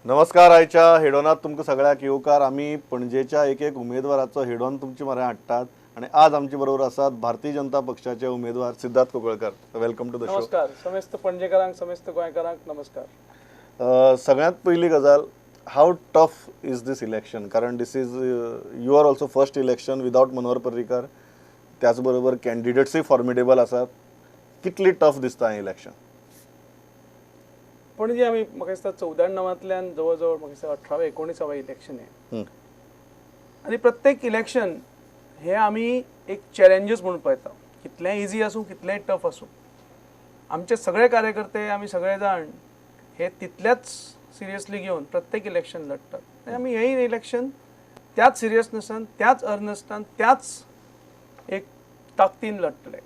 नमस्कार. आयच्या हेडोनात तुमकां सगळ्याक येवकार. आमी पणजेच्या एक एक उमेदवाराचो हेडोन तुमचे म्हऱ्यान हाडटात आनी आज आमचे बरोबर आसात भारतीय जनता पक्षाचे उमेदवार Siddharth Kunkalkar. Welcome to the show. नमस्कार समेस्त पणजेकारांक, समेस्त गोंयकारांक नमस्कार. सगळ्यांत पयली गजाल, how tough is this election? कारण this is your also first election without Manohar Parrikar, त्याच बरोबर कॅन्डिडेट्सूय फॉर्मिडेबल आसात. कितली टफ दिसता हें इलेक्शन? पणजे आमी म्हाका दिसता 94ल्यांतल्यान जवळ जवळ म्हाका दिसता 18वें 19वें इलेक्शन हें. आनी प्रत्येक इलेक्शन हे आमी एक चॅलेंजस म्हणून पळयता. कितलें इजी आसूं, कितलेंय टफ आसूं, आमचे सगळे कार्यकर्ते, आमी सगळे जाण हे तितल्याच सिरियसली घेवन प्रत्येक इलेक्शन लढतात. आनी आमी हेंय इलेक्शन त्याच सिरियसनेसान, त्याच अर्नस्टान, त्याच एक ताकदीन लढटले.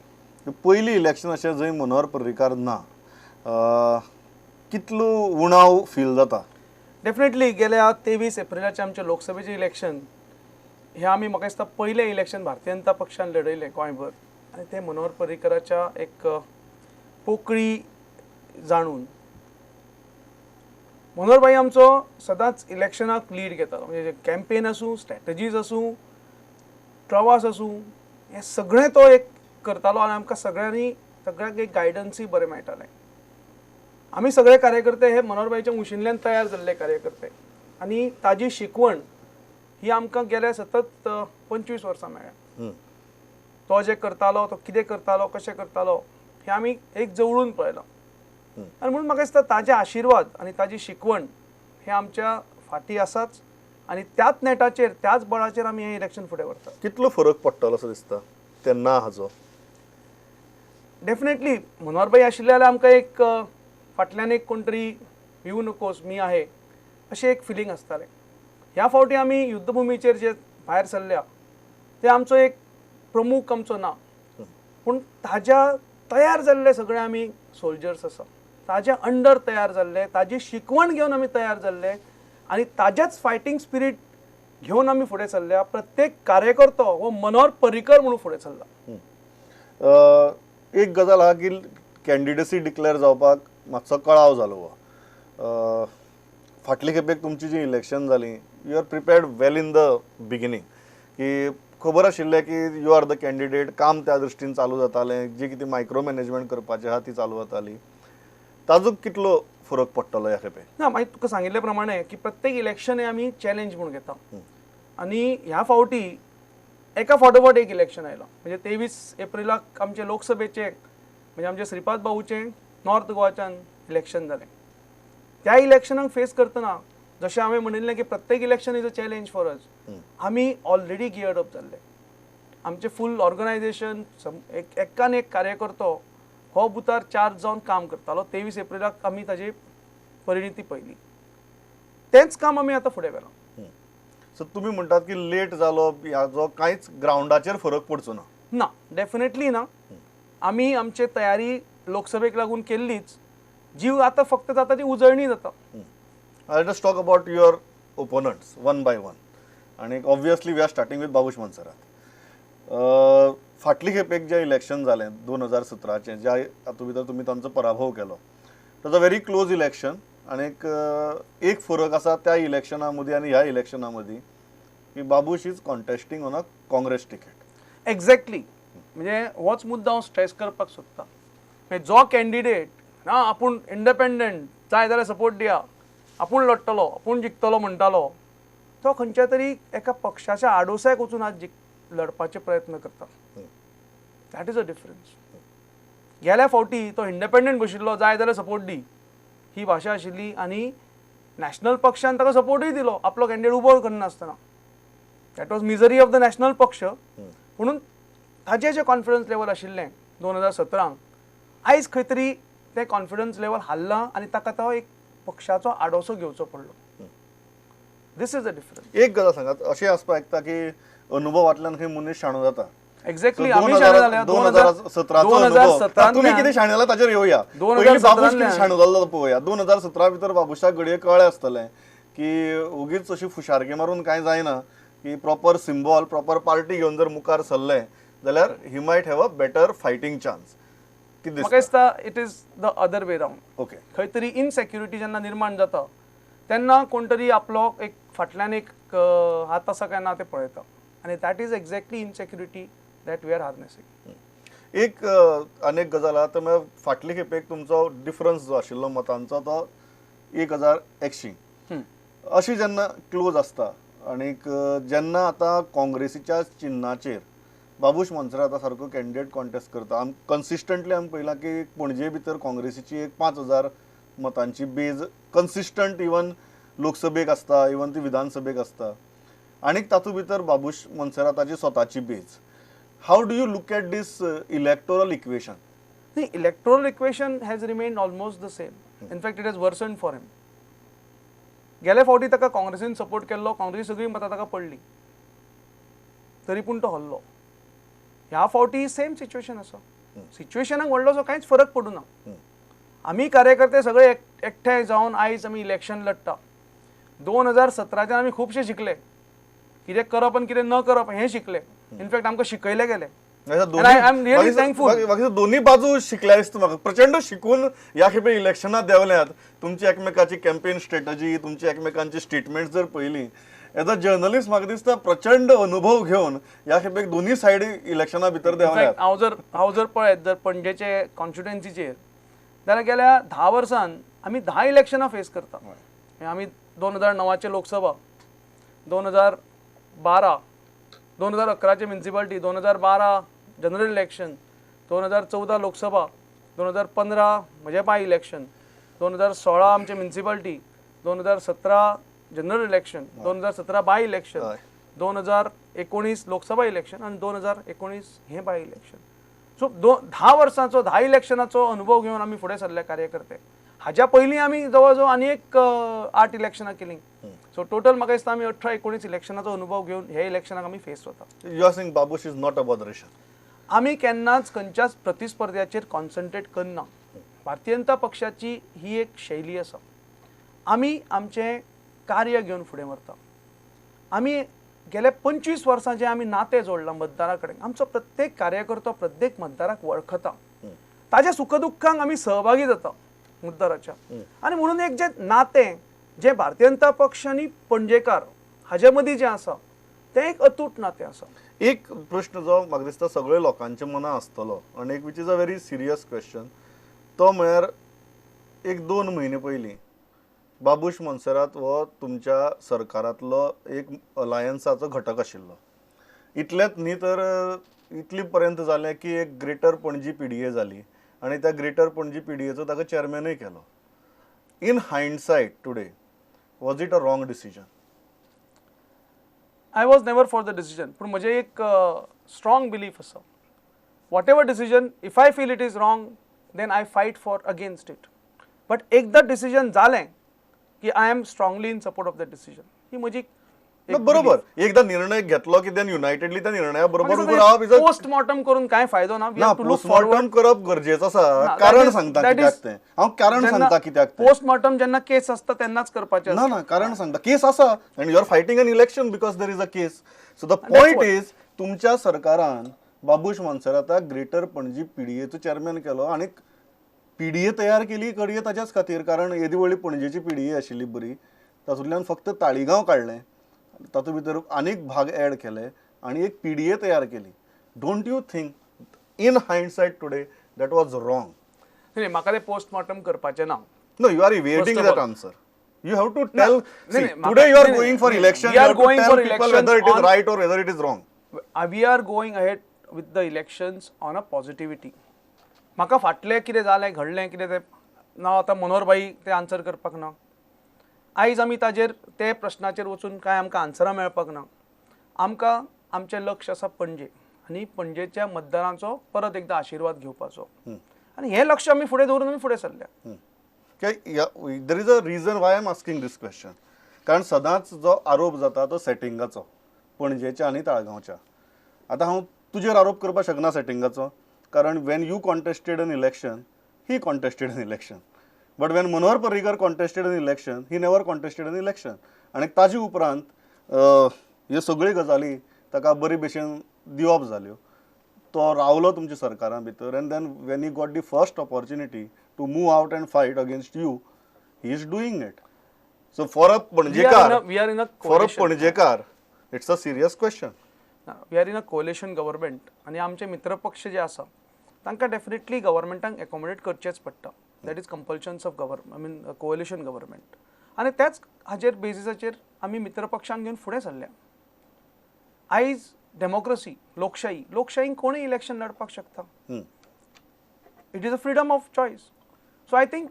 पयलीं इलेक्शन अशें जंय मनोहर पर्रीकार ना, कितलो उणाव फील जाता? डेफिनेटली गेल्या 23 एप्रिलाचें आमचें लोकसभेचें इलेक्शन हें आमी म्हाका दिसता पयलें इलेक्शन भारतीय जनता पक्षान लढयलें गोंयभर, आनी तें मनोहर पर्रीकराच्या एक पोकळी जाणून. मनोहर भाई आमचो सदांच इलेक्शनाक लीड घेतालो. म्हणजे कॅम्पेन आसूं, स्ट्रॅटजीज आसूं, प्रवास आसूं, हें सगळें तो एक करतालो आनी आमकां सगळ्यांनी सगळ्यांक एक गायडन्सूय बरें मेळटालें. आमी सगळे कार्यकर्ते हे मनोहर भाईच्या मुशींतल्यान तयार जाल्ले कार्यकर्ते आनी ताजी शिकवण ही आमकां गेल्या सतत 25 वर्सां मेळ्ळ्या. तो जें करतालो, तो कितें करतालो, कशें करतालो हें आमी एक जवळून पळयलां. आनी म्हणून म्हाका दिसता ताजे आशिर्वाद आनी ताजी शिकवण हे आमच्या फाटीं आसाच आनी त्याच नेटाचेर, त्याच बळाचेर आमी हें इलेक्शन फुडें व्हरतात. कितलो फरक पडटलो असो दिसता तेन्ना हाजो? डेफिनेटली मनोहर भाई आशिल्ले जाल्यार आमकां एक फाटल्यान एक कोण तरी भिवू नकोस, मी आहे अशें एक फिलींग आसतालें. ह्या फावटी आमी युद्धभुमीचेर जे भायर सरल्या ते आमचो एक प्रमुख आमचो ना, पूण ताज्या तयार जाल्ले सगळे आमी सोल्जर्स आसा. ताज्या अंडर तयार जाल्ले, ताजी शिकवण घेवन आमी तयार जाल्ले आनी ताज्याच फायटींग स्पिरीट घेवन आमी फुडें सरल्या. प्रत्येक कार्यकर्तो हो मनोहर पर्रीकर म्हणून फुडें सरला. एक गजाल आहा की कॅन्डिडसी डिक्लेअर जावपाक मातसो कळाव जालो. हो फाटले खेपेक तुमची जी इलेक्शन जाली, you are prepared well in the beginning, की खबर आशिल्लें की you are the candidate, काम त्या दृश्टीन चालू जातालें, जी कितें मायक्रो मॅनेजमेंट करपाचें आहा ती चालू जाताली. ताजो कितलो फरक पडटलो ह्या खेपे? ना, मागीर तुका सांगिल्ले प्रमाणे की प्रत्येक इलेक्शन हे आमी चॅलेंज म्हणून घेता आनी ह्या फावटी एका फाटोफाट एक इलेक्शन आयलां. म्हणजे 23 एप्रिलाक आमचे लोकसभेचें, म्हणजे आमचे श्रीपाद भाऊचें नॉर्थ गोवाच्यान इलेक्शन जालें. त्या इलेक्शनाक फेस करतना जशें हांवें म्हणिल्लें की प्रत्येक election is a challenge for us, आमी ऑलरेडी गियर्ड अप जाल्ले. आमचें फूल ऑर्गनायजेशन, एकान एक कार्यकर्तो हो बुथार चार्ज जावन काम करतालो. 23 एप्रिलाक आमी ताजी परिणिती पळयली. तेंच काम आमी आतां फुडें व्हेलां. सो तुमी म्हणटात की लेट जालो हाजो कांयच ग्रावंडाचेर फरक पडचो ना? ना, डेफिनेटली ना. आमी आमची तयारी लोकसभेक लागून केल्लीच, जीव आतां फक्त जाता ती उजळणी जाता. Let us talk about your opponents one by one. आनी obviously we are starting with Babush Monserrate. फाटली खेपेक जें इलेक्शन जालें 2017चें, ज्या हातूंत भितर तुमी तांचो पराभव केलो, ताजो व्हेरी क्लोज इलेक्शन. आनीक एक फरक आसा त्या इलेक्शना मदीं आनी ह्या इलेक्शना मदीं की Babush is contesting on a Congress ticket. Exactly, म्हणजे होच मुद्दो हांव स्ट्रेस करपाक सोदतां. म्हणजे जो कॅन्डिडेट ना आपूण इंडिपेंडंट जाय जाल्यार सपोर्ट दिया, आपूण लडटलो, आपूण जिखतलो म्हणटालो, तो खंयच्या तरी एका पक्षाच्या आडोसाक वचून आज लढपाचे प्रयत्न करता. That is a difference. गेल्या फावटी तो इंडिपेंडंट बशिल्लो, जाय जाल्यार सपोर्ट दी ही भाशा आशिल्ली आनी नॅशनल पक्षान ताका सपोर्टूय दिलो, आपलो कॅन्डिडेट उबो करनासतना. That was misery of the national पक्ष. म्हणून ताजें जें कॉन्फिडन्स लेवल आशिल्लें 2017 आयज खंय तरी तें कॉन्फिडन्स लेवल हाल्लां आनी ताका तो एक पक्षाचो आडोसो घेवचो पडलो. This is a difference. एक गजाल सांगात, अशें आसपाक शकता की अनुभवांतल्यान खंय मनीस शाणो जाता. एक्झॅक्टली, आमी शाणे जाले 2017 तुमी कितें शाणे जाले ताचेर येवया. पयलीं बाबूश कितें शाणो जाल्लो पळोवया. 2017 भितर बाबूशाक घडये कळ्ळें आसतलें की ओगीच अशी फुशारकी मारून कांय जायना, की प्रॉपर सिम्बॉल, प्रॉपर पार्टी घेवन जर मुखार सरलें जाल्यार he might have a better fighting chance. म्हाका दिसता it is the other way round. Okay, खंय तरी इनसेक्युरिटी जेन्ना निर्माण जाता तेन्ना कोण तरी आपलो एक फाटल्यान एक हात आसा काय ना तें पळयता आनी that is exactly insecurity that we are harnessing. एक अनेक गजाल आहा, तर फाटले खेपेक तुमचो डिफरन्स जो आशिल्लो मतांचो तो 1101 अशी जेन्ना क्लोज आसता आनीक जेन्ना आतां काँग्रेसीच्या चिन्नाचेर बाबूश मोन्सेराता सारको कॅन्डिडेट कॉन्टेस्ट करता, आम कन्सिस्टंटली आमी पळयलां की पणजे भितर काँग्रेसीची एक 5000 मतांची बेज कन्सिस्टंट इवन लोकसभेक आसता, इवन ती विधानसभेक आसता, आनीक तातूंत भितर बाबूश मोन्सेराताची स्वताची base. How do you look at this electoral equation? न्ही, electoral equation has remained almost the same. In fact it has worsened for him. गेले फावटी ताका काँग्रेसीन सपोर्ट केल्लो, काँग्रेसी सगळीं मतां ताका पडलीं, तरी पूण तो हरलो. ह्या फावटी सेम सिच्युएशन आसा. सिच्युएशनाक व्हडलोसो कांयच फरक पडूना. आमी कार्यकर्ते सगळे एकठांय जावन आयज आमी इलेक्शन लडटा. 2017च्यान आमी खुबशे शिकले, कितें करप आनी कितें न करप हें शिकले. इनफॅक्ट आमकां शिकयलें गेलें. I am really thankful. दोन्ही बाजू शिकल्या दिसता म्हाका, प्रचंड शिकून ह्या खेपे इलेक्शनाक देंवल्यात. तुमची एकमेकाची कॅम्पेन स्ट्रेटजी, तुमची एकमेकांची स्टेटमेंट जर पळयली, एज अ जर्नलिस्ट म्हाका दिसता प्रचंड अनुभव घेवन ह्या खेपेक दोन्ही सायड इलेक्शना भितर देंवल्यात. हांव जर पळयत जर पणजेचे कॉन्स्टिट्युएन्सीचेर जाल्यार गेल्या 10 वर्सान आमी 10 इलेक्शनां फेस करता. आमी 2009चे लोकसभा, 2012, 2011चे म्युनिसिपालिटी, 2012 जनरल इलेक्शन, 2014 लोकसभा, 2015 म्हजें बाय इलेक्शन, 2016 आमचें municipality, 2017 general election, 2017 by election, 2019 Lok Sabha election आनी 2019 हें बाय इलेक्शन. सो 10 वर्सांचो 10 इलेक्शनाचो अनुभव घेवन आमी फुडें सरले कार्यकर्ते. हाज्या पयलीं आमी जवळ जवळ आनी एक 8 इलेक्शनां केलीं. सो टोटल म्हाका दिसता आमी 18-19 इलेक्शनाचो अनुभव घेवन हे इलेक्शनाक आमी फेस वता. You are saying Babush is not a botheration. आमी केन्नाच खंयच्याच प्रतिस्पर्ध्याचेर कॉन्सन्ट्रेट करना. भारतीय जनता पक्षाची ही एक शैली आसा. आमी आमचें कार्य घेवन फुडें व्हरता. आमी गेल्या 25 वर्सां जें आमी नातें जोडलां मतदारा कडेन, आमचो प्रत्येक कार्यकर्तो प्रत्येक मतदाराक वळखता, ताज्या सुख दुख्खांक आमी सहभागी जाता मतदाराच्या. आनी म्हणून एक जें नातें जें भारतीय जनता पक्ष आनी पणजेकार हाजे मदीं जें आसा तें एक अतूट नातें आसा. एक प्रश्न जो म्हाका दिसता सगळे लोकांच्या मनां आसतलो आनी एक which is a very serious question, तो म्हळ्यार एक 2 म्हयने पयलीं बाबूश मोन्सेरात हो तुमच्या सरकारांतलो एक अलायन्साचो घटक आशिल्लो. इतलेंच न्ही तर इतली पर्यंत जालें की एक ग्रेटर पणजी PDA जाली आनी त्या ग्रेटर पणजी PDAचो ताका चेअरमॅनूय केलो. In hindsight today, was it a wrong decision? I was never for the decision. पूण म्हजें एक स्ट्रॉंग बिलीफ आसा, whatever decision if I feel it is wrong then I fight for against it. But एकदां decision जालें की I am strongly in support of that decision. ही म्हजी बरोबर. एकदा निर्णय घेतलो की then युनायटेडली त्या निर्णया बरोबर उभं रावप, पोस्टमॉर्टम करून काय फायदो ना. पोस्टमॉर्टम करप गरजेचं आसा. कारण सांगता कित्याक तें हांव, कारण सांगता कित्याक. पोस्टमॉर्टम जेन्ना केस आसता तेन्नाच करपाचें. ना ना, कारण सांगता. केस आसा आनी you are fighting an election because there is a case. So the point is, तुमच्या सरकारान बाबूश मोन्सेराताक ग्रेटर पणजी PDAचो चेअरमॅन केलो आनी PDA तयार केली घडये ताच्याच खातीर, कारण येदी व्हडली पणजेची PDA आशिल्ली बरी, तातूंतल्यान फक्त ताळीगांव काडलें, तातूंत भितर आनीक भाग एड केले आनी एक PDA तयार केली. Don't you think in hindsight today that was wrong? न्ही, म्हाका तें पोस्टमॉर्टम करपाचें ना. No, you are evading that answer. You have to tell. Today you are going for election. We are going for election, whether it is right or whether it is wrong. We are going ahead with the elections on a positivity. म्हाका फाटलें कितें जालें घडलें कितें तें ना, आतां मनोहर भाई तें आन्सर करपाक ना. आयज आमी ताजेर ते प्रश्नाचेर वचून कांय आमकां आन्सरां मेळपाक ना. आमकां आमचें लक्ष आसा पणजे आनी पणजेच्या मतदारांचो परत एकदां आशिर्वाद घेवपाचो, आनी हें लक्ष आमी फुडें दवरून आमी फुडें सरल्या. There is a reason why I am asking this question. कारण सदांच जो आरोप जाता तो सेटिंगाचो, पणजेच्या आनी ताळगांवच्या. आतां हांव तुजेर आरोप करपाक शकना सेटिंगाचो, कारण when you contested an election, he contested an election. But when Manohar Parrikar contested an election, he never contested an election. आनी ताजे उपरांत ह्यो सगळ्यो गजाली ताका बरे भशेन दिवप जाल्यो. तो रावलो तुमच्या सरकारा भितर, and then when he got the first opportunity to move out and fight against you, he is doing it. So for a Panjikar, we are in a for a Panjikar it's a serious question. We are in a coalition government आनी आमचे मित्रपक्ष जे आसा तांकां definitely गव्हर्मेंटाक accommodate करचेंच पडटा. That is compulsions of I mean coalition government. आनी त्याच हाजेर बेजिसाचेर आमी मित्रपक्षांक घेवन फुडें सरल्या. आयज डेमोक्रेसी, लोकशाही, लोकशाहीन कोणूय इलेक्शन लढपाक शकता. It is a freedom of choice. So I think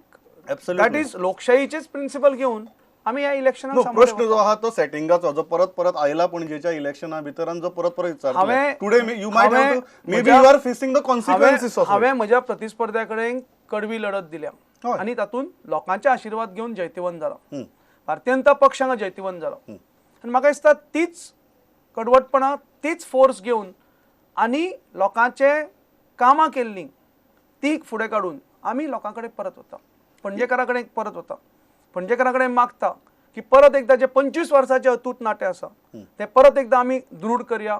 that is लोकशाहीचेच principal घेवन आमी ह्या इलेक्शनाक. प्रश्न जो आहा तो सेटिंगाचो जो परत परत आयला पणजेच्या इलेक्शना भितर आनी जो परत परत विचारता. Today you might have to maybe you are facing the consequences of. हांवें म्हज्या प्रतिस्पर्ध्या कडेन कडवी लढत दिल्या आनी तातूंत लोकांचे आशिर्वाद घेवन जैतिवंत जाला. भारतीय जनता पक्ष हांगा जैतिवंत जाला आनी म्हाका दिसता तीच कडवटपणा, तीच फोर्स घेवन आनी लोकांचे कामां केल्लीं ती फुडें काडून आमी लोकां कडेन परत वता, पणजेकारां कडेन परत वता, पणजेकारां कडेन मागता की परत एकदां जे 25 वर्सांचे अतूट नातें आसा तें परत एकदां आमी दृढ करया,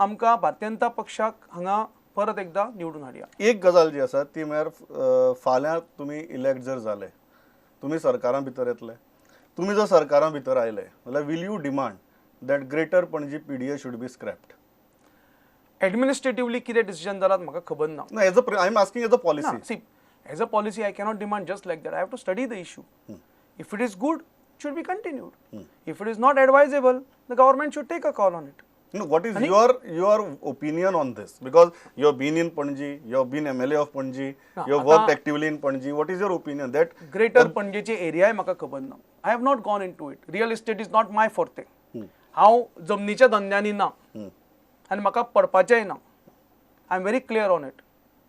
आमकां भारतीय जनता पक्षाक हांगा परत एकदां निवडून हाडया. एक गजाल जी आसा ती म्हळ्यार फाल्यां तुमी इलेक्ट जर जाले, तुमी सरकारां भितर येतले, तुमी जर सरकारां भितर आयले जाल्यार will you demand that greater Panaji PDA should be scrapped? Administratively कितें डिसिजन जालां म्हाका खबर ना. As a I am asking as a policy. See, as a policy I cannot demand just like that. I have to study the issue. If it is good, it should be continued. If it is not advisable, the government should take a call on it. No, what is your opinion on this? Because you have been in Panaji, you have been MLA of Panaji, you have worked actively in Panaji. What is your opinion? That Greater Panaji area म्हाका खबर ना. I have not gone into it. Real estate is not my forte. हांव जमनीच्या धंद्यांनी ना आनी म्हाका पडपाचेंय ना. I am very clear on it.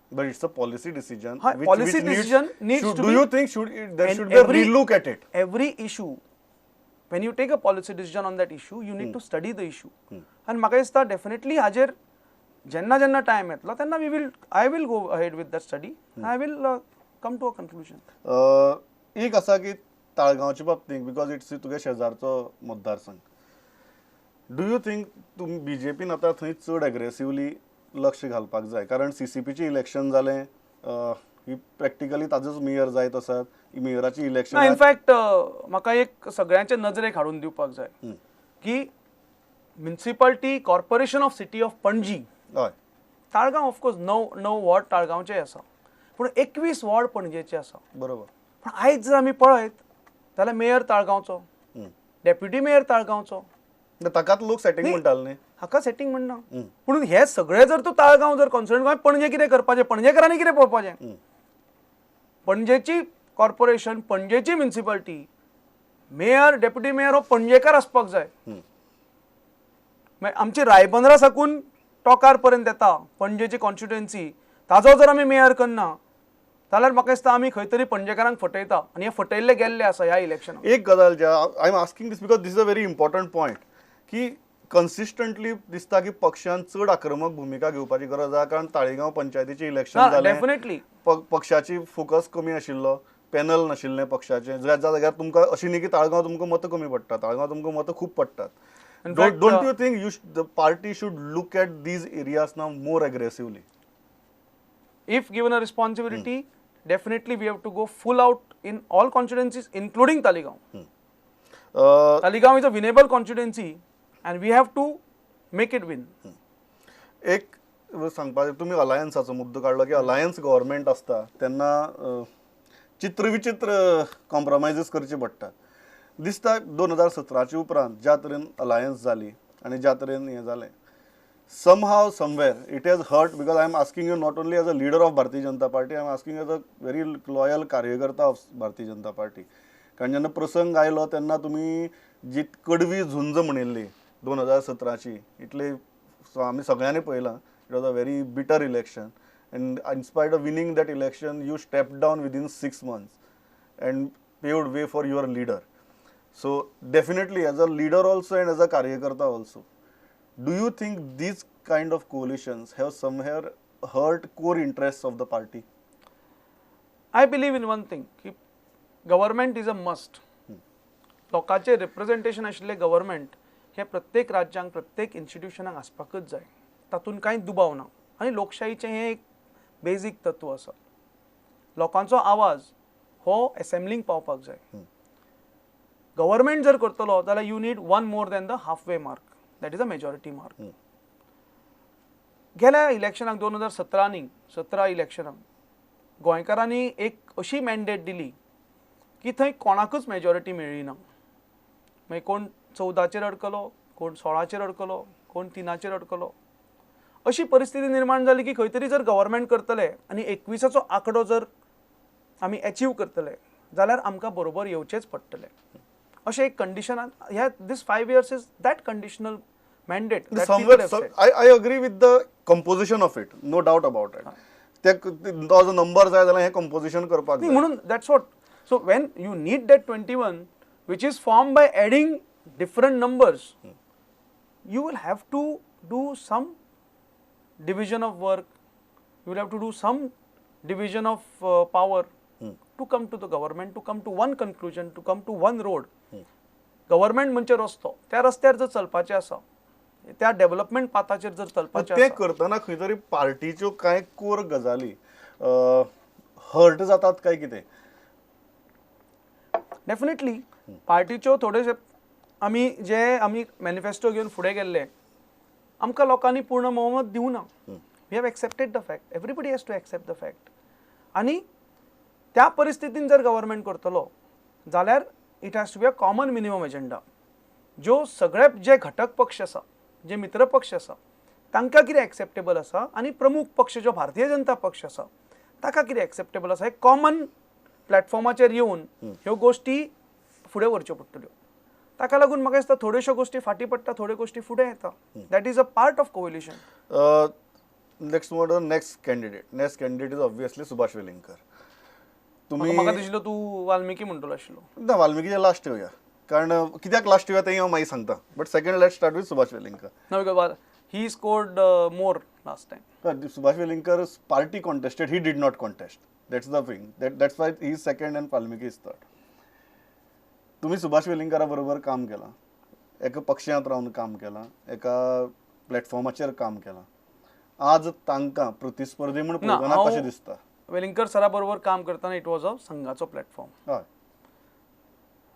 But it's a policy decision. Policy decision needs to be. Do you think there should be a relook at it? Every issue, when you take a policy decision on that issue, you need to study the issue. And म्हाका दिसता definitely हाजेर जेन्ना जेन्ना time येतलो तेन्ना I will go ahead with that study. I will come to a conclusion. एक आसा की ताळगांवच्या बाबतींत, because it's तुगे शेजारचो मतदारसंघ, do you think तुमी बीजेपीन आतां थंय चड एग्रेसिवली लक्ष घालपाक जाय? कारण सीसीपीचें इलेक्शन जालें, ही प्रॅक्टिकली ताजोच मेयर जायत आसात, मेयराची इलेक्शन. इनफॅक्ट म्हाका एक सगळ्यांचे नजरेक हाडून दिवपाक जाय की municipality corporation of city of Panaji, हय, ताळगांव ऑफकोर्स 9 वॉर्ड ताळगांवचे आसा, पूण 21 वॉर्ड पणजेचे आसा. बरोबर. पूण आयज जर आमी पळयत जाल्यार मेयर ताळगांवचो, डेप्युटी मेयर ताळगांवचो, ताकाच लोक सेटिंग म्हणटाले न्ही. हाका सेटिंग म्हणना, पूण हे सगळे जर तूं ताळगांव जर कॉन्स्टिट्युएंट, पणजे कितें करपाचें, पणजेकारांनी कितें पळोवपाचें? पणजेची कॉर्पोरेशन, पणजेची म्युनिसिपालिटी, मेयर, डेप्युटी मेयर हो पणजेकार आसपाक जाय. मागीर आमची रायबंदरा साकून टोकार पर्यंत येता पणजेची कॉन्स्टिट्युएन्सी, ताजो जर आमी मेयर करना जाल्यार म्हाका दिसता आमी खंय तरी पणजेकारांक फटयता आनी हे फटयल्ले गेल्ले आसा ह्या इलेक्शनाक. एक गजाल जे I am asking this because this is a very important point की कन्सिस्टंटली दिसता की पक्षान चड आक्रमक भुमिका घेवपाची गरज आसा, कारण ताळेगांव पंचायतीचें इलेक्शन जालें, डेफिनेटली पक्षाची फोकस कमी आशिल्लो, पॅनल नाशिल्लें पक्षाचें, ज्या जाग्यार तुमकां अशी न्ही की ताळगांव तुमकां मतां कमी पडटा, ताळगांव तुमकां मतां खूब पडटात. Don't you think the party should look at these areas now more aggressively? If given a responsibility, definitely we have to go full out in all constituencies, including Taleigao. Taleigao is a winnable constituency and we have to make it win. एक सांगपाक तुमी अलायन्साचो मुद्दो काडलो की alliance government आसता तेन्ना चित्रविचित्र कॉम्प्रोमायजीस करचे पडटात. दिसता 2017 उपरांत ज्या तरेन अलायन्स जाली आनी ज्या तरेन हें जालें, somehow somewhere it has hurt, because I am asking you not only as a leader of Bharatiya Janata Party, I am asking as a very loyal कार्यकर्ता ऑफ भारतीय जनता पार्टी. कारण जेन्ना प्रसंग आयलो तेन्ना तुमी जी कडवी झुंज म्हणिल्ली 2017ची, इतले आमी सगळ्यांनी पळयलां, it was a very bitter election and in spite of winning that election you step down within 6 months and paved way for your leader. So definitely as a leader also and as a karyakarta also, do you think these kind of coalitions have somewhere hurt core interests of the party? I believe in one thing, की government is a must. लोकांचे representation आशिल्लें government हें प्रत्येक राज्यांक, प्रत्येक इन्स्टिट्युशनाक आसपाकच जाय, तातूंत कांय दुबाव ना. आनी लोकशाहीचें हें एक बेजीक तत्व आसा. लोकांचो आवाज हो एसेंब्लींक पावपाक जाय. गव्हर्मेंट जर करतलो जाल्यार you need one more than the half way mark, that is a majority mark. गेल्या इलेक्शनाक 2017 17 इलेक्शनाक गोंयकारांनी एक अशी मॅन्डेट दिली की थंय कोणाकूच मेजॉरिटी मेळ्ळी ना. मागीर कोण 14चेर अडकलो, कोण 16चेर अडकलो, कोण 3चेर अडकलो. अशी परिस्थिती निर्माण जाली की खंय तरी जर गव्हर्मेंट करतले आनी 21चो आंकडो जर आमी एचीव करतले जाल्यार आमकां बरोबर येवचेंच पडटलें, अशें एक कंडिशनान ह्या this 5 years is that conditional mandate. I agree with the composition of it, no doubt about it. ते तो जो नंबर जाय जाल्यार हें कंपोजिशन करपाक जाय म्हणून that's what. So when you need that 21 which is form by adding different numbers, you will have to do some division of work, you will have to do some division of power to come to the government, to come to one conclusion, to come to one road. Government म्हणजे रस्तो, त्या रस्त्यार जर चलपाचें आसा, त्या development पाथाचेर जर चलपाचें आसा, तें करतना खंय तरी पार्टीच्यो कांय कोर गजाली हर्ट जातात काय कितें? डेफिनेटली पार्टीच्यो थोडेशे आमी जे आमी मॅनिफेस्टो घेवन फुडें गेल्ले, आमकां लोकांनी पूर्ण बहुमत दिवना. We have accepted the fact, everybody has to accept the fact. आनी त्या परिस्थितीन जर गव्हर्मेंट करतलो जाल्यार it has to be a common minimum agenda. ज्यो सगळे जे घटक पक्ष आसा, जे मित्र पक्ष आसा, तांकां कितें एक्सेप्टेबल आसा आनी प्रमुख पक्ष जो भारतीय जनता पक्ष आसा ताका कितें एक्सेप्टेबल आसा, हे कॉमन प्लॅटफॉर्माचेर येवन ह्यो गोश्टी फुडें व्हरच्यो पडटल्यो. ताका लागून म्हाका दिसता थोड्योश्यो गोश्टी फाटीं पडटा, थोड्यो गोश्टी फुडें येता. That is a part of coalition. Next move to next candidate. Next candidate is obviously Subhash Welingkar. तुम्ही म्हाका दिशिल्लो तूं वाल्मिकी म्हणटलो आशिल्लो. ना, वाल्मिकीचे लास्ट येवया, कारण कित्याक लास्ट येवया तें हांव मागीर सांगता. But second let start with Subhash Welingkar. No, he scored more last time. Subhash Welingkar party contested, he did not contest. That's the thing, that's why he is second and Valmiki is third. तुमी सुभाष वेलिंगकरा बरोबर काम केलां, एका पक्षांत रावन काम केलां, एका प्लॅटफॉर्माचेर काम केलां, आज तांकां प्रतिस्पर्धी म्हूण पळोवना कशें दिसता? वेलिंगकर सरा बरोबर काम करतना it was a संघाचो प्लॅटफॉर्म. हय,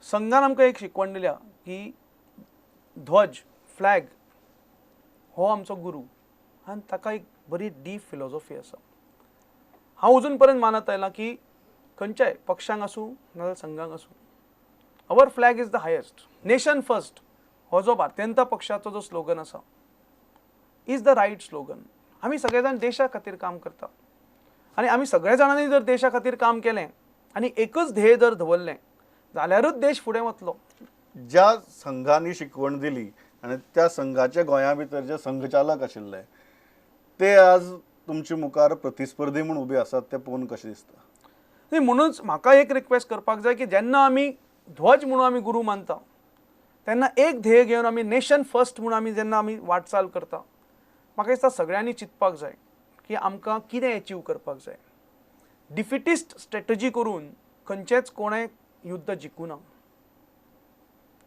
संघान आमकां एक शिकवण दिल्या की ध्वज, फ्लॅग हो आमचो गुरू आनी ताका एक बरी डीप फिलॉसॉफी आसा. हांव अजून पर्यंत मानत आयलां की खंयच्याय पक्षांक आसूं नाजाल्यार संघांक आसूं, our flag is the highest, nation first हो जो भारतीय जनता पक्षाचो जो स्लोगन आसा is the right slogan. आमी सगळे जाण देशा खातीर काम करता आनी आमी सगळे जाणांनी जर देशा खातीर काम केलें आनी एकच ध्येय जर दवरलें जाल्यारूच देश फुडें वतलो. ज्या संघांनी शिकवण दिली आनी त्या संघाचे गोंया भितर जे संघचालक आशिल्ले ते आज तुमचे मुखार प्रतिस्पर्धी म्हूण उबे आसात, ते पळोवन कशें दिसता? न्ही, म्हणूनच म्हाका एक रिक्वेस्ट करपाक जाय की जेन्ना आमी ध्वज म्हणून आमी गुरू मानता तेन्ना एक ध्येय घेवन आमी नेशन फर्स्ट म्हणून आमी जेन्ना आमी वाटचाल करता, म्हाका दिसता सगळ्यांनी चिंतपाक जाय की आमकां कितें एचीव करपाक जाय. डिफिटिस्ट स्ट्रेटजी करून खंयचेंच कोणें युद्ध जिखूना.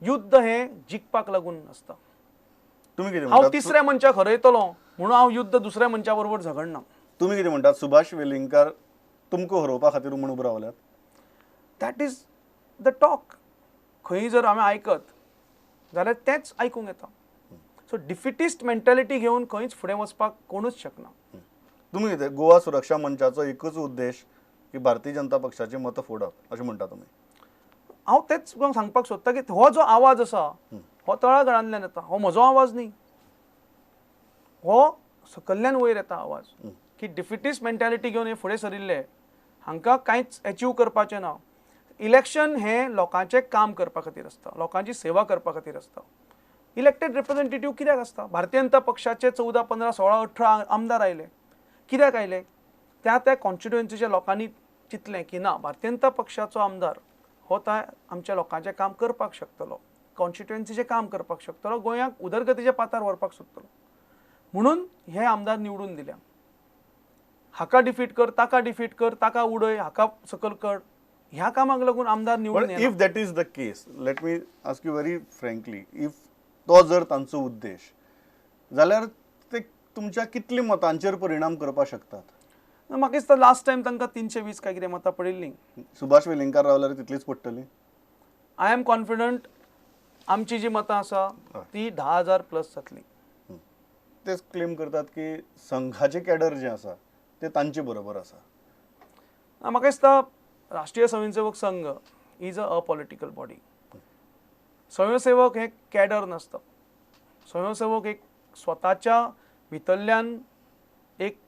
युद्ध हें जिखपाक लागून आसता. तुमी कितें, हांव तिसऱ्या मनशाक हरयतलो म्हणून हांव युद्ध दुसऱ्या मनशा बरोबर झगडना. तुमी कितें म्हणटात, सुभाष वेलिंगकार तुमकां हरोवपा खातीर म्हूण उबे रावल्यात? That is the talk. खंय जर आमी आयकत जाल्यार तेंच आयकूंक येता. सो डिफिटिस्ट मेंटेलिटी घेवन खंयच फुडें वचपाक कोणूच शकना. तुमी कितें, गोवा सुरक्षा मंचाचो एकूच उद्देश की भारतीय जनता पक्षाची मतां फोडप अशें म्हणटा तुमी? हांव तेंच सांगपाक सोदता की हो जो आवाज आसा हो तळागाळांतल्यान येता, हो म्हजो आवाज न्ही, हो सकल्ल्यान वयर येता आवाज की डिफिटिस्ट मेंटेलिटी घेवन हे फुडें सरिल्ले हांकां कांयच एचीव करपाचें ना. इलेक्शन हें लोकांचें काम करपा खातीर आसता, लोकांची सेवा करपा खातीर आसता. इलेक्टेड रिप्रेझेंटेटिव्ह कित्याक आसता? भारतीय जनता पक्षाचे 14, 15, 16, 18 आमदार आयले, कित्याक आयले? त्या त्या कॉन्स्टिट्युएन्सीच्या लोकांनी चिंतलें की ना, भारतीय जनता पक्षाचो आमदार हो त्या आमच्या लोकांचें काम करपाक शकतलो, कॉन्स्टिट्युएन्सीचें काम करपाक शकतलो, गोंयाक उदरगतीच्या पातार व्हरपाक शकतलो, म्हणून हे आमदार निवडून दिल्या. हाका डिफीट कर, ताका डिफीट कर, ताका उडय, हाका सकल कर, ह्या कामाक लागून आमदार निवडून. If that is the case, let me ask you very frankly, if तो जर तांचो उद्देश जाल्यार ते तुमच्या कितले मतांचेर परिणाम करपाक शकतात? म्हाका दिसता लास्ट टायम तांकां 320 काय कितें मतां पडिल्लीं. सुभाष वेलिंगकार रावल्यार तितलीच पडटली? I am confident आमची जी मतां आसा ती 10,000 प्लस जातली. तेच क्लेम करतात की संघाचे कॅडर जे आसा ते तांचे बरोबर आसा. म्हाका दिसता Rashtriya Swayamsevak Sangh is a political body. स्वयंसेवक हे कॅडर नासता. स्वयंसेवक एक स्वताच्या भितरल्यान एक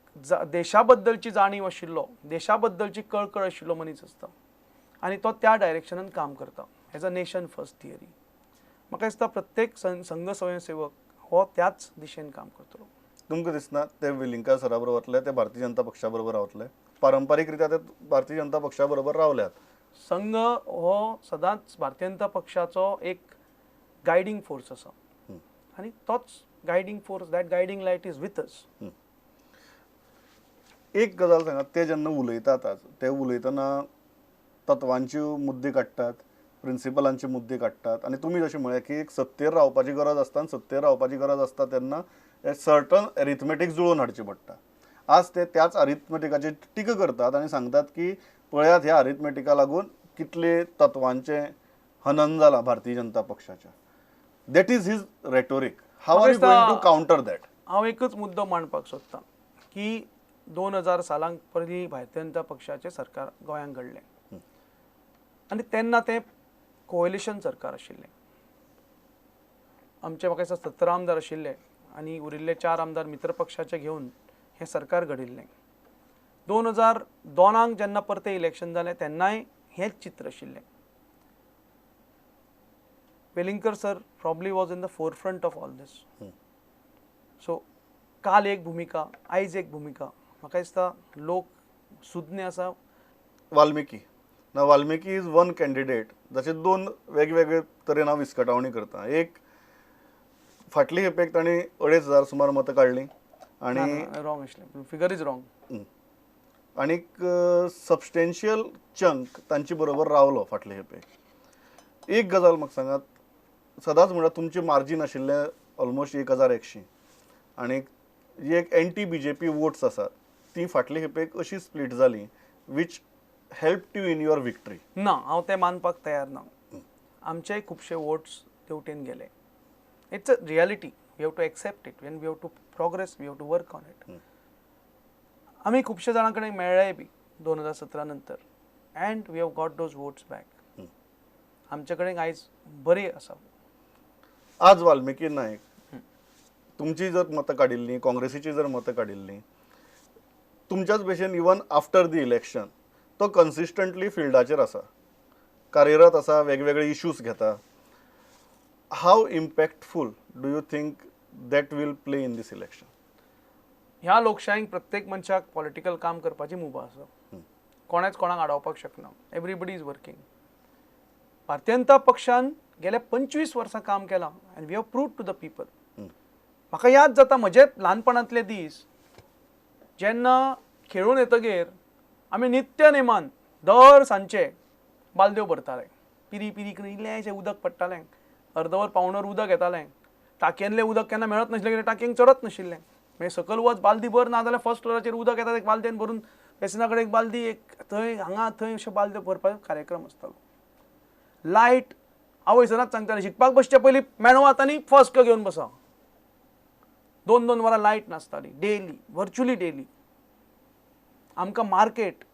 देशा बद्दलची जाणीव आशिल्लो, देशा बद्दलची कळकळ आशिल्लो मनीस आसता आनी तो त्या डायरेक्शनान काम करता as a nation first theory. म्हाका दिसता प्रत्येक संघ स्वयंसेवक हो त्याच दिशेन काम करतलो. तुमकां दिसना ते वेलिंगकार सरा बरोबर वतले, ते भारतीय जनता पक्षा बरोबर रावतले? पारंपारीक रित्या ते भारतीय जनता पक्षा बरोबर रावल्यात. संघ हो सदांच भारतीय जनता पक्षाचो एक गायडींग फोर्स आसा आनी तोच guiding force, that guiding light is with us. एक गजाल सांगात, ते जेन्ना उलयतात आज, ते उलयतना तत्वांचे मुद्दे काडटात, प्रिंसिपलांचे मुद्दे काडटात आनी तुमी जशें म्हळें की एक सत्तेर रावपाची गरज आसता आनी सत्तेर रावपाची गरज आसता तेन्ना सर्टन अरिथमेटीक जुळोवन हाडची पडटा. आज ते त्याच अरिथमेटिकाचेर टिका करतात आनी सांगतात की पळयात ह्या अरिथमेटिका लागून कितले तत्वांचें हनन जालां भारतीय जनता पक्षाच्या. That is his rhetoric. How are you going to counter that? हांव एकच मुद्दो मांडपाक सोदतां की 2000 सालांक पयलीं भारतीय जनता पक्षाचें सरकार गोंयांत घडलें आनी तेन्ना तें कोएलिशन सरकार आशिल्लें. आमचे म्हाका दिसता 17 आमदार आशिल्ले आनी उरिल्ले 4 आमदार मित्र पक्षाचे घेवन हें सरकार घडिल्लें. 2002 जेन्ना परतें इलेक्शन जालें तेन्नाय हेंच चित्र आशिल्लें. Velingkar sir probably was in the forefront of all this. So काल एक भुमिका, आयज एक भुमिका. म्हाका दिसता लोक सुज्ञ आसा. वाल्मिकी ना, वाल्मिकी is one candidate जाचे दोन वेगवेगळे तरेन हांव विस्कटावणी करता. एक फाटली खेपेक तांणी 2,500 सुमार मतां काडलीं आनी रॉंग आशिल्लें, फिगर is wrong, आनीक सबस्टेन्शियल चंक तांचे बरोबर रावलो फाटले खेपेक. एक गजाल म्हाका सांगात, सदांच म्हणल्यार तुमचें मार्जीन आशिल्लें ऑलमोस्ट 1,100 आनी एक एंटी बीजेपी वोट्स आसात ती फाटले खेपेक अशी स्प्लीट जाली which help you in your victory. ना, हांव तें मानपाक तयार ना. आमचेय खुबशे वोट्स तेवटेन गेले. It's a reality, we have to accept it. When we have to progress, we have to work on it. आमी खुबशे जाणां कडेन मेळ्ळेय बी 2017 नंतर and we have got those votes back. आमचे कडेन आयज बरी आसा. आज वाल्मिकी नायक तुमची जर मतां काडिल्लीं, काँग्रेसीची जर मतां काडिल्लीं, तुमच्याच भशेन इवन आफ्टर the election तो कन्सिस्टंटली फिल्डाचेर आसा, कार्यरत आसा, वेगवेगळे इश्यूज घेता. How impactful do you think that will play in this election? ह्या लोकशाहींत प्रत्येक मनशाक पॉलिटिकल काम करपाची मुभा आसा. कोणेच कोणाक आडावपाक शकना. Everybody is working. Bharatiya Janata पक्षान गेल्या 25 वर्सां काम केलां and we have proved to the people. म्हाका याद जाता म्हजे ल्हानपणांतले दीस जेन्ना खेळून येतगीर आमी नित्य नेमान दर सांजचे बालदेव भरताले. पिरी पिरी करून इल्लेंशें उदक पडटालें, अर्दवर पावणवर उदक येतालें. टाकयेंतलें उदक केन्ना मेळत नाशिल्लें कित्याक टाकयेंक चडत नाशिल्लें. मागीर सकयल वच बालदी भर, ना जाल्यार फर्स्ट फ्लोराचेर उदक येता एक बालदेन भरून बेसिना कडेन एक बालदी, एक थंय हांगा थंय अशें बालद्यो भरपाचो कार्यक्रम आसतालो. लायट आवय सदांच सांगताले शिकपाक बसचे पयलीं मेणवात आनी फस्क घेवन बसा. 2-2 वरां लायट नासताली डेली, व्हर्च्युअली डेली. आमकां मार्केट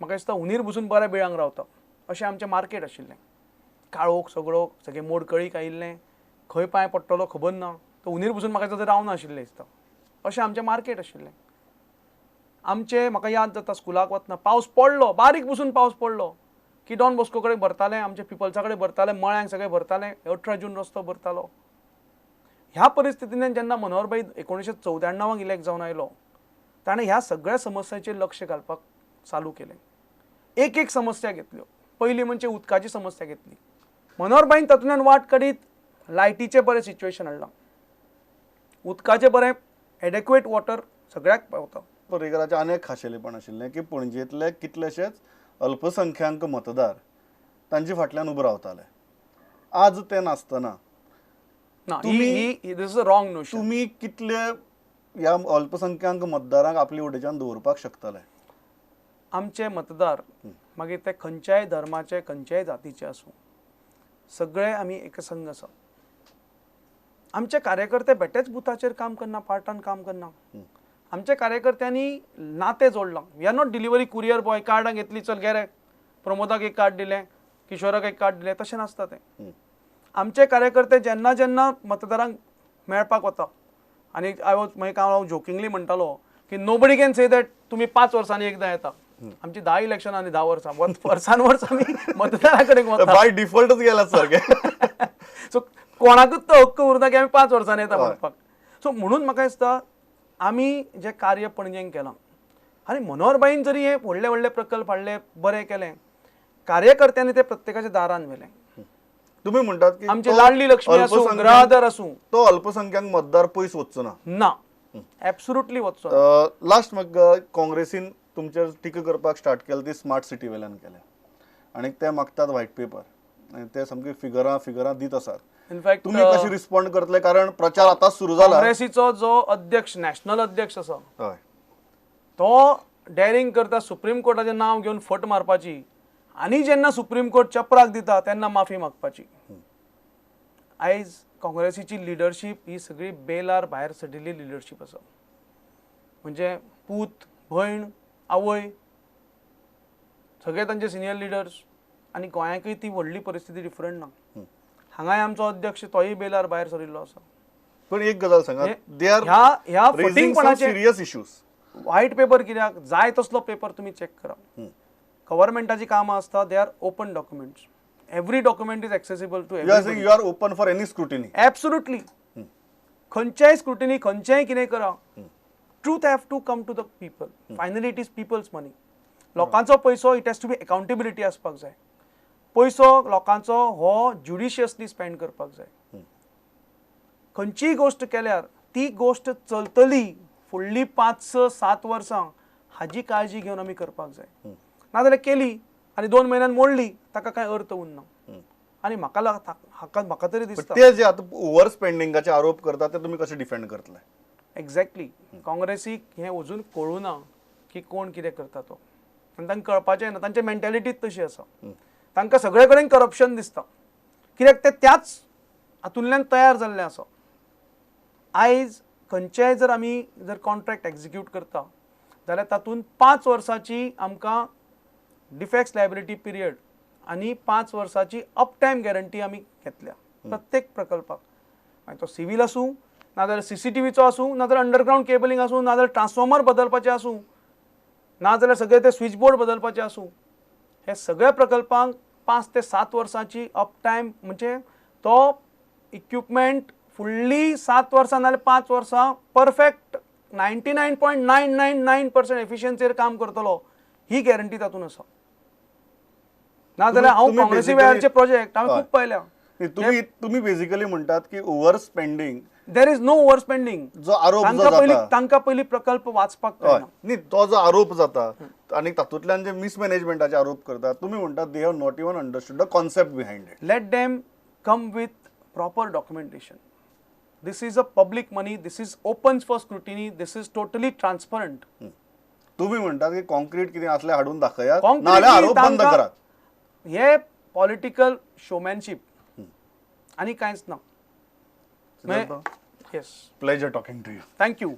म्हाका दिसता हुनीर बसून बऱ्या बिळांक रावता अशें आमचें मार्केट आशिल्लें. काळोख सगळो, सगळें मोडकळीक आयिल्लें, खंय पांय पडटलो खबर ना. तो हुनीर बसून म्हाका दिसता रावनाशिल्लें दिसता अशें आमचें मार्केट आशिल्लें. आमचें म्हाका याद जाता स्कुलाक वतना पावस पडलो, बारीक बसून पावस पडलो की डॉन बॉस्को कडेन भरतालें, आमचे पिपल्सा कडेन भरतालें, मळ्यांक सगळें भरतालें, 18 जून रस्तो भरतालो. ह्या परिस्थितीन जेन्ना मनोहर भाई 1994 इलेक्ट जावन आयलो ताणें ह्या सगळ्या समस्यांचेर लक्ष घालपाक चालू केलें. एक एक समस्या घेतल्यो. पयली म्हणजे उदकाची समस्या घेतली. मनोहर भाईन तातूंतल्यान वाट काडीत लायटीचें बरें सिच्युएशन हाडलां, उदकाचें बरें एडेक्वेट वॉटर सगळ्याक पावता. पर्रीकराचें आनी एक खाशेलेपण आशिल्लें की पणजेंतले कितलेशेच अल्पसंख्यांक मतदार तांचे फाटल्यान उबे रावताले. आज ते नासतना तुमी कितले ह्या अल्पसंख्यांक मतदारांक आपले वटेच्यान दवरपाक शकतले? आमचे मतदार मागीर ते खंयच्याय धर्माचे, खंयच्याय जातीचे आसूं, सगळे आमी एकसंघ आसा. आमचे कार्यकर्ते बेटेच बुथाचेर काम करना, पार्टान काम करना. आमच्या कार्यकर्त्यांनी नातें जोडलां. We are not delivery courier boy, कार्डां घेतली चल गेले, प्रमोदाक एक कार्ड दिलें, किशोराक एक कार्ड दिलें, तशें नासता तें. आमचे कार्यकर्ते जेन्ना जेन्ना मतदारांक मेळपाक वता, आनी I was मागीर हांव जोकिंगली म्हणटालो की नोबडी can say that तुमी 5 वर्सांनी एकदां येता. आमची 10 इलेक्शनां आनी 10 वर्सां, वर्सान वर्स आमी मतदारा कडेन वता. बाय डिफॉल्टच गेला सारकें. सो कोणाकूच तो हक्क उरना की आमी 5 वर्सांनी येता म्हणपाक. सो म्हणून म्हाका दिसता आमी जें कार्य पणजेन केलां आनी मनोहरबाईन जरी हे व्हडले व्हडले प्रकल्प हाडले, बरें केलें, कार्यकर्त्यांनी ते प्रत्येकाच्या दारान व्हेलें. तुम्ही म्हणटात की आमची लाडली लक्ष्मी आसूं, गृहाधार आसूं, तो अल्पसंख्याक मतदार पयस वचचो ना. ना, एब्सोल्युटली वचचो. लास्ट म्हाका काँग्रेसीन तुमचेर टिका करपाक स्टार्ट केली ती स्मार्ट सिटी वेल्यान केल्या आनी ते मागतात व्हायट पेपर आनी ते सामके फिगरां फिगरां दीत आसात. इनफॅक्ट तुम्ही कशी रिस्पॉन्ड करतले, कारण प्रचार आता सुरू जाला. काँग्रेसीचो जो अध्यक्ष, नॅशनल अध्यक्ष आसा, तो डॅरिंग करता सुप्रीम कोर्टाचें नांव घेवन फट मारपाची, आनी जेन्ना सुप्रीम कोर्ट चपराक दिता तेन्ना माफी मागपाची. आयज काँग्रेसीची लिडरशीप ही सगळी बेलार भायर सरिल्ली लिडरशीप आसा. म्हणजे पूत, भयण, आवय, सगळे तांचे सिनियर लिडर्स. आनी गोंयांकूय ती व्हडली परिस्थिती डिफरंट ना. हांगाय आमचो अध्यक्ष तोय बेलार भायर सरिल्लो आसा. पण एक गजाल सांगा, ह्या फटींगपणाचे सिरियस इश्यूज. व्हायट पेपर कित्याक जाय तसलो पेपर तुमी चॅक करा. गव्हर्मेंटाची कामां आसता, they are open documents. Every document is accessible to everybody. You are open for any scrutiny. Absolutely. खंयच्याय स्क्रुटिनी, खंयचेय कितें करा, truth have to come to the people. Finally it is people's money. लोकांचो पयसो, it has to be accountability आसपाक जाय. पयसो लोकांचो हो ज्युडिशियसली स्पेंड करपाक जाय. खंयचीय गोश्ट केल्यार ती गोश्ट चलतली फुडली 5, 6, 7 वर्सां हाजी काळजी घेवन आमी करपाक जाय. नाजाल्यार केली आनी 2 म्हयन्यान मोडली, ताका कांय अर्थ उरना. आनी म्हाका हाका म्हाका तरी दिसता ते जे आतां ओवर स्पेंडिंगाचे आरोप करतात ते तुमी कशे डिफेंड करतले? एक्झॅक्टली. काँग्रेसीक हें अजून कळूं ना की कोण कितें करता तो, आनी तांकां कळपाचें ना. तांची मेंटेलिटीच तशी आसा. तांकां सगळे कडेन करप्शन दिसता, कित्याक ते त्याच हातूंतल्यान तयार जाल्लें आसा. आयज खंयचेय जर आमी जर कॉन्ट्रॅक्ट एक्झिक्यूट करता जाल्यार तातूंत 5 वर्सांची आमकां डिफेक्ट्स लायबिलिटी पिरियड आनी 5 वर्सांची अप टायम गॅरंटी आमी घेतल्या प्रत्येक प्रकल्पाक. मागीर तो सिवील आसूं, नाजाल्यार सीसीटीव्हीचो आसूं, नाजाल्यार अंडरग्रावंड केबलिंग आसूं, नाजाल्यार ट्रान्सफॉर्मर बदलपाचें आसूं, नाजाल्यार सगळे ते स्विच बोर्ड बदलपाचें आसूं, हे सगळ्या प्रकल्पांक 5 ते 7 वर्सांची अप टायम, म्हणजे तो इक्विपमेंट फुडली 7 वर्सां नाजाल्यार 5 वर्सां परफेक्ट 99.999% एफिशियन्सीर काम करतलो ही गॅरंटी तातूंत आसा. नाजाल्यार हांव काँग्रेसी वेळारचे प्रोजेक्ट हांवें खूब पळयल्या. तुम्ही बेसिकली म्हणटात की over spending, there is no over spending. जो आरोप जाता तांकां पयलीं प्रकल्प वाचपाक कळना. न्ही, तो जो आरोप जाता आनी तातूंतल्यान जे मिसमॅनेजमेंटाचे आरोप करतात, तुमी म्हणटात they have not even understood the concept behind it. Let them come with proper documentation. This is a public money, this is open for scrutiny, this is totally transparent. तुम्ही म्हणटात की कॉन्क्रीट कितें आसलें हाडून दाखयात, नाजाल्यार आरोप बंद करात. हे पॉलिटिकल शोमॅनशीप आनी कांयच ना. Yes. Pleasure talking to you. Thank you.